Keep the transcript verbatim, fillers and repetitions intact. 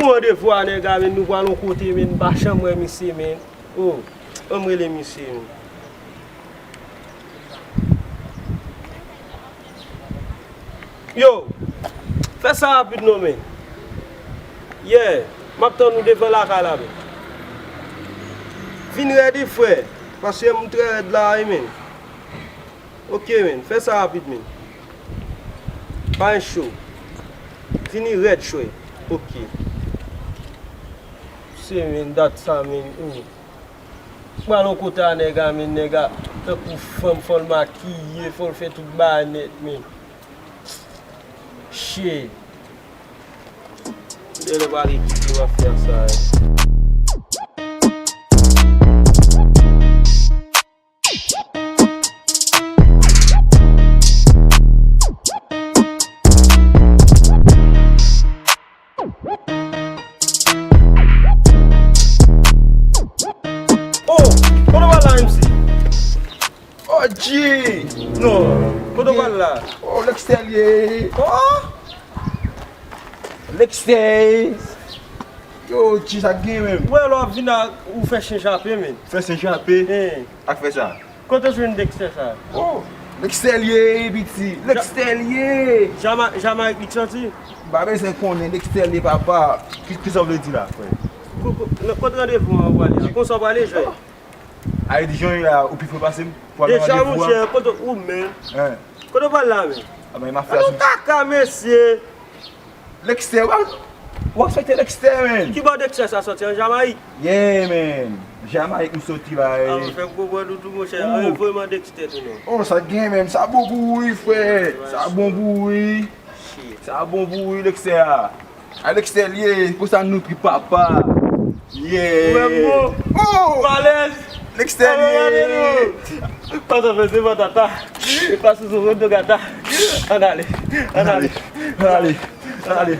Randevou a nèg la, men nou pral yon kote, men m pa janm wè misye, men. Oh, ann m rele misye, men. Yo, fè sa rapid non, men. Yeah, m ap tann ou devan lakay la, men. Vin rèdi, frè, paske m trè rèd la, wi, men. Ok, men, fè sa rapid, men. Pa gen cho. Vini rèd, chwè. Ok. Se, men, dat sa, men. Pral yon kote a nèg a, men, nèg a, tankou fanm, fò l makiye, fò l fè tout bagay nèt, men. Shit. Genlè pral ekip mafya sa yo. Oh, kote w al la, M C? Oh, G! Non, kote w al la? Oh, Lexter li ye. Oh! Lexter! Yo, G, sa k gen menm? Wè, lè w ap vin a, ou fè chen chape, men. Fè chen chape? Hen. Ak fè sa? Kote w jwenn Dexter sa? Oh, Lexter li ye, piti. Lexter li ye. Jama-, Jamayik li t soti? M pa bezwen konnen, Lexter li ye, papa. Ki, kisa w vle di la, frè? Ko-, ko-, nan, kot randevou an w prale a? Konsa w prale, jwenn? Ay, di jan w ye a, ou pi fre pase m. Pou al nan randevou a. Deja, monchè, kote ou menm? Hen. Kote w pral la, men? A, men, mafya sou. Kaka, mesye. Lexter, w ap, w ap swete Lexter, men. Ki bò Dexter sa soti, an Jamayik? Yeah, men. Jamayik m soti la, eh. A, men, fè m konprann ou tou, monchè. Oh. An, voye m an Dexter tou, non. Oh, sa gen, men. Sa bon pou ou, wi, frè. Sa bon pou ou, wi. Shit. Sa bon pou ou, wi, Lexter a. A, Lexter li ye, konsa nou ki papa. Yeah. Ou wè m bon? Oh! Balèz! Lexter li ye. Pata fè se patata. E pa sou sou do gata. Ann ale. Ann ale. Ann ale. Ann ale.